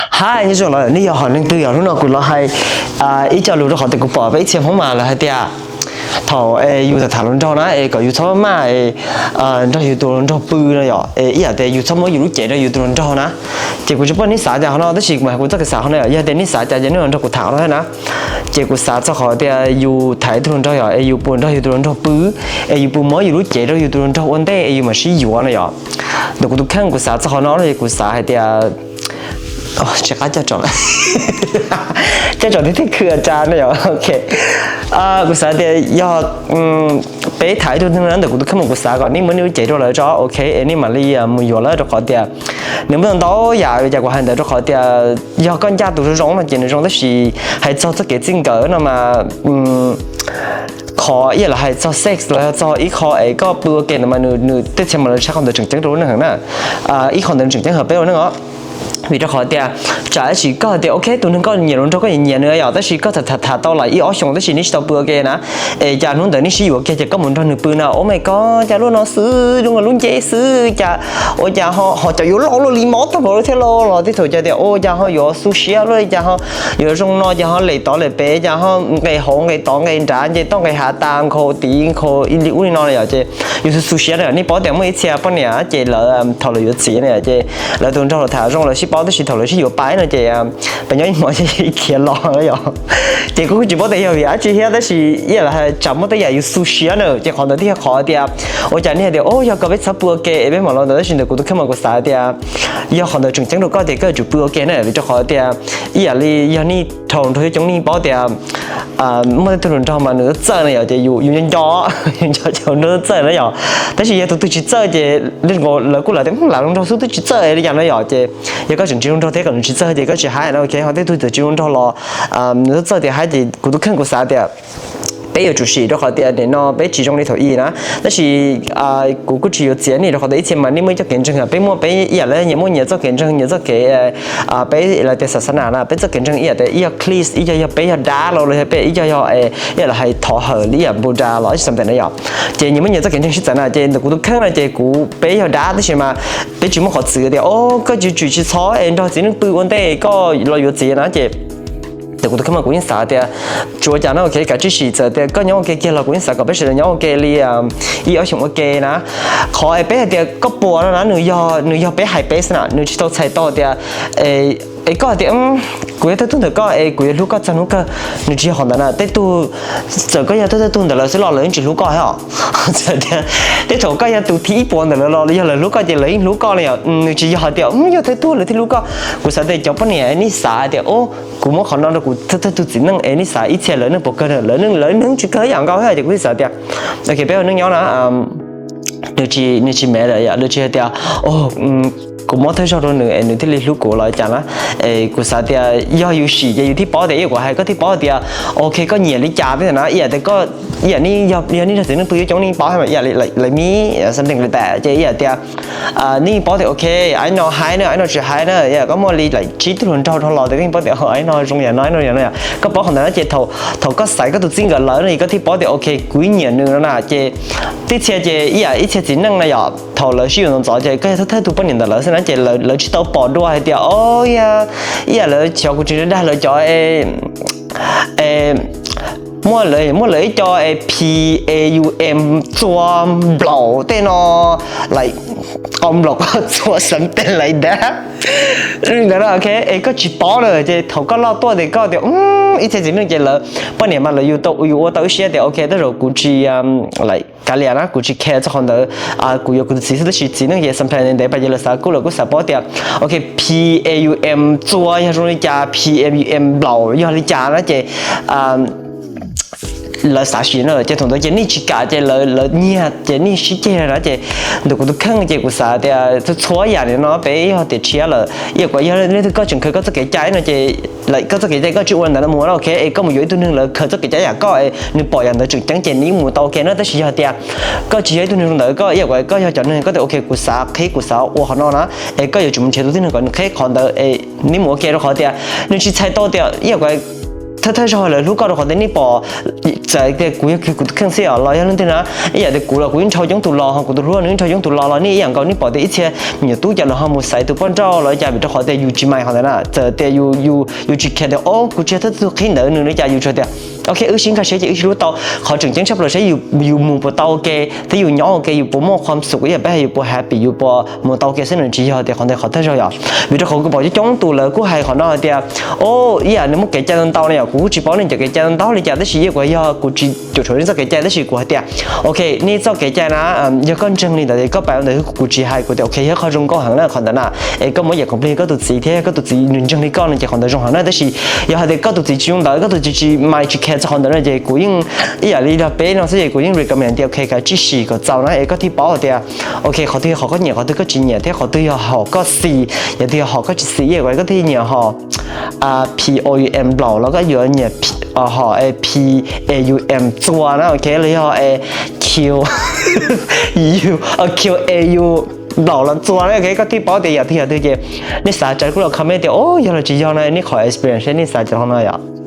Hi, nyob zoo los nej yog hom neeg twg? Yog hnub no kuv los hais ib co lus rau qhov tias kuv pom peb ib txhia Hmoob mas lawv hais tias thaum yus tham tham hluas nraug na es kom yus txhob maj nrog yus tus hluas nraug pw no yom, es ib yam tias yus txhob muab yus lub cev rau yus tus hluas nraug na. Ces kuv tsis paub nej xav cas qhov no tab sis mas kuv txoj kev xav qhov no yog tias nej xav cas ces nej los nrog kuv tham qhov no thiab na. Ces kuv xav txog qhov tias yus tham ib tug hluas nraug yom, es yus puas nrog yus tus hluas nraug pw, es yus puas muab yus lub cev rau yus tus hluas nraug ua ntej es yus mam sib yuav no yom. Ntawm kuv tus kheej kuv xav txog qhov no ces kuv xav hais tias tsis qab coj tso, coj tso thiab thiaj khw tsa no yom. Ok, kuv xav tias yog peb tham ib tug neeg na, ntawm kuv tus kheej mas kuv xav kom nej muab nej lub cev rau lawv tso, ok, es nej mam li mus yuav lawv rau qhov tias nws muaj ntau yam li cas kuv hais ntawd rau qhov tias yog koj ncaj tus zoo zoo no ces nws zoo tab sis hais txog txoj kev txij nkawm no mas qhov ib yam li hais txog sex los yog txog ib qho es koj pw ua ke ntawd mas nws tej txhia mas lawv saib qhov ntawd tseem ceeb rau lub neej heev na. Ib qho ntawd tseem ceeb heev peb ua neej os. Vim rau qhov tias tsam tab sis koj hais tias ok tus neeg koj nyiam hluas nraug koj nyiam nyiam nws yom, tab sis koj tham tham tham tau lawm ib ob xyoos tab sis nej tsis tau pw ua ke na, es cas hnub ntawd nej sib yuav kiag ces koj mus nrog nws pw na, oh my god, cas lub no xwb, zoo nkaus lub ncej xwb, cas ua cas ho ho cov yuav loj luaj li mob tag npaum li thiab lauj, los tej thaum cas tias ua cas ho yuav xu siab luaj li, cas ho yuav zoo no, cas ho lem tod lem pem, cas ho nqes hauv nqes tod nqes nrad, nce toj nqes hav, tas nkhaus tid nkhaus li ub li no na yom, ces yus xu xu siab na. Nej paub tias muaj ib txhia poj niam ces lawv thaum lawv yuav txiv na ces lawv tus nraug los tham zoo lawv sib paub tab sis thaum lawv sib yuav pais no ces peb nyob ib hmos ces khiav los yom. Ces kuv kuj tsis paub tias yog vim dab tsi thiab tab sis ib yam li hais tsam muaj tej yam yus xu siab na ces qhov ntawd thiaj yog qhov tias ua cas nej hais tias o yog koj peb txhob pw ua ke es peb mam los ntawd, tab sis ntawm kuv tus kheej mas kuv xav tias yog qhov ntawd tseem ceeb rau koj tias koj yuav tsum pw ua ke na, vim rau qhov tias ib yam li yog nej dhau nraug coob nej paub tias muaj tej tug hluas nraug mas nws txawj txawj na yom, ces yus nco nco, yus nco cov hluas nraug txawj txawj na yom. Tab sis yog tus twg tsis txawj ces lawv kuj lam tias lam hluas nraug xwb twb tsis txawj li cas no yom, ces yog koj tseem tsis hluas nraug thiab kom nws tsis txawj ces koj tsis haib no, ok, ho tej tug txawm tsis hluas nraug los nws txawj txawj tias haib ces kuv tus kheej kuv xav tias peb yuav tsum sim rau qhov tias nim no peb tsis zoo li thaum ub na. Tab sis kuv kuj tsis yuav txiav nej rau qhov tias ib txhia mas nej muaj ib co kev ntseeg, peb muaj peb ib yam li nyias muaj nyias txoj kev ntseeg, nyias txoj kev, peb lawv tias xas xas nas na, peb txoj kev ntseeg ib yam tias ib yog Klis, ib yog yog peb yog dab los los yog peb ib yog yog ib yam li hais thov hawm li ib yam Buddha los ib txhia ntawm na yom. Ces nyias muaj nyias txoj kev ntseeg sib txawv na, ces ntawm kuv tus kheej no ces kuv peb yog dab tab sis mas peb tsis muaj qhov txwv tias o koj tsis txhob es nrog txiv neej pw ua ntej koj los yuav txiv na ces ntawm kuv tus kheej mas kuv yeej xav tias tsuav cas no ok kav tsij sim, txawm tias koj nyob ua ke kiag los kuv yeej xav kom peb sawv daws nyob ua ke li ib ob xyoos ua ke na. Qhov es peb hais tias koj puas no na nws yog nws yog peb hais peb xwb na, nws tsis tau txhais tau tias es koj hais tias kuv yog thawj tug ntawm koj es kuv yuav hlub koj txog hnub kawg, nws tsis yog qhov ntawd na. Tej tug txawm koj yog thawj thawj tug ntawm lawv xwb los lawv yeej tsis hlub koj thiab. Txawm tias tej thaum koj yog tus thib ib puas ntawm lawv los yog lawv hlub koj ces lawv yeej hlub koj li yom, nws tsis yog hais tias yog thawj tug lawv thiaj hlub koj. Kuv xav tias cov poj niam nej xav hais tias o kuv muab qhov no rau kuv thawj thawj tug txiv neej es nej xav ib txhia lawv neej puas kawg na, lawv neej lawv neej tsis kawg ib yam nkaus thiab ces kuv xav tias ok peb ua neej nyob na nws tsis nws tsis me lawm yom, nws tsis hais tias o kuv muab thawj zaug rau nws es nws thiaj li hlub kuv los cas na. Es kuv xav tias yog yus sim ces yus thiaj paub tias ib yam kuv hais koj thiaj paub tias ok koj nyiam li cas thiab na, ib yam tias koj ib yam nej yog nej nrog txiv neej pw yuav coob nej paub mas ib yam li lawv mib something like that ces ib yam tias nej paub tias ok ib no haib na ib no tsis haib na, ib yam koj muaj li tsib tug hluas nraug dhau los tias koj yeej paub tias ib no zoo yam no ib no yam no yom, koj paub qhov ntawd na ces thaum koj xaiv koj tus txij nkawm lawv no ces koj thiaj paub tias ok kuv ib nyiam nws no na ces tej txhia ces ib yam ib txhia txiv neej na yom, thaum lawv sib yuav ntxov ntxov ces koj yog thawj thawj tus poj niam ntawm lawv xwb na ces lawv tsis tau pom dua hais tias o yog ib yam lawv cov kuv tsis dag lawv cov muaj lawv muaj lawv ib co P A U M txua nplaum tej no, like, o nplaum koj txua something like that. Li ntawd no ok es koj tsis paub na ces thaum koj loj tuaj ces koj tias ib txhia txiv neej ces lawv poj niam mas lawv yus tau yus ua tau ib siab tias ok tej zaum kuv tsis like kav liam na kuv tsis care txog qhov ntawd, kuv yuav kuv tus txiv xwb tab sis txiv neej ces sometimes ntev pas ces lawv xav kuj lawv kuj xav paub tias ok P A U M txua yog zoo li cas, P M U M nplaum yog li cas na ces lawv xav sim na ces thaum ntawd ces nej tsis kam ces lawv lawv nyiag ces nej sib ceg na ces ntawm kuv tus kheej ces kuv xav tias txhua yam li no peb yog tiam tshiab lawm ib yam kuv yog leej twg koj tseem khaws koj txoj kev cai no ces koj txoj kev cai koj tsis ua ntawd no mus no ok es koj mus yuav ib tug neeg lawv khaws txoj kev cai yam koj es nws pom yam ntawd tseem ceeb ces nws yeej mus tau ok na tab sis yog tias koj tsis yog ib tug neeg zoo ntawd koj ib yam kuv koj yog cov neeg koj tias ok kuv xav qhib kuv xav ua qhov no na es koj yuav tsum mus nrhiav tus tib neeg kom nws qhib qhov ntawd es neb mus ua ke rau qhov tias nws tsis txhais tau tias ib yam kuv thawj thawj zaug lawv hlub koj rau qhov tias nej pom, txawm tias kuv yog kiag kuv tus kheej xwb os los yog leej twg na, ib yam tias kuv los kuv yeej nrhau coob tus los ho kuv tus hlub nws yeej nrhau coob tus los los nej ib yam nkaus nej pom tias ib txhia me nyuam tub cov no ho mus xaiv tus poj nrauj los cas vim rau qhov tias yus tsis mind qhov ntawd na, txawm tias yus, yus tsis care tias o kuv tsis yog thawj tug qhib ntawd nws li cas yus tsuas tias ok wb sib nkag siab ces wb sib hlub tau, qhov tseem ceeb tshaj plaws saib yus mus puas tau ua ke thiab yus nyob ua ke yus puas muaj khuam xum ib yam peb hais yus puas happy yus puas mus tau ua ke xwb na, tsis yog tias qhov ntawd qhov thawj zaug yom. Vim rau qhov kuv pom coob coob tus lawv kuj hais qhov no hais tias o ib yam nws muaj kev cai ntau ntau na yom, kuv kuj tsis paub nej cov kev cai ntau li cas tab sis yeej kuv yog kuv tsis cuam tshuam nej txoj kev cai tab sis kuv hais tias ok nej txoj kev cai na yog koj ntseeg li ntawd koj pab ntawd kuv tsis hais kuv tias ok yog qhov zoo nkauj heev na qhov ntawd na, es koj muab yam compare koj tus txiv thiab koj tus txiv nws ntseeg li koj no ces qhov ntawd zoo heev na tab sis yog hais tias koj tus txiv tsis zoo ntawd koj tus txiv tsis mind tsis care txog qhov ntawd no ces kuv yeej ib yam li yog peb no xwb ces kuv yeej recommend tias ok kav tsij sim kom txaus na es koj thiaj paub tias ok qhov twg yog hom koj nyiam qhov twg koj tsis nyiam thiab qhov twg yog hom koj xis, yog twg yog hom koj tsis xis ib yam koj thiaj nyiam hom poem nplaum los koj yuav nyiam hom paum txua na ok los yog q q au nplaum los txua na ok koj thiaj paub tias yam twg yam twg ces nej xav cas kuj los comment tias o yog los tsis yog no nej qhov experience seb nej xav cas no yom.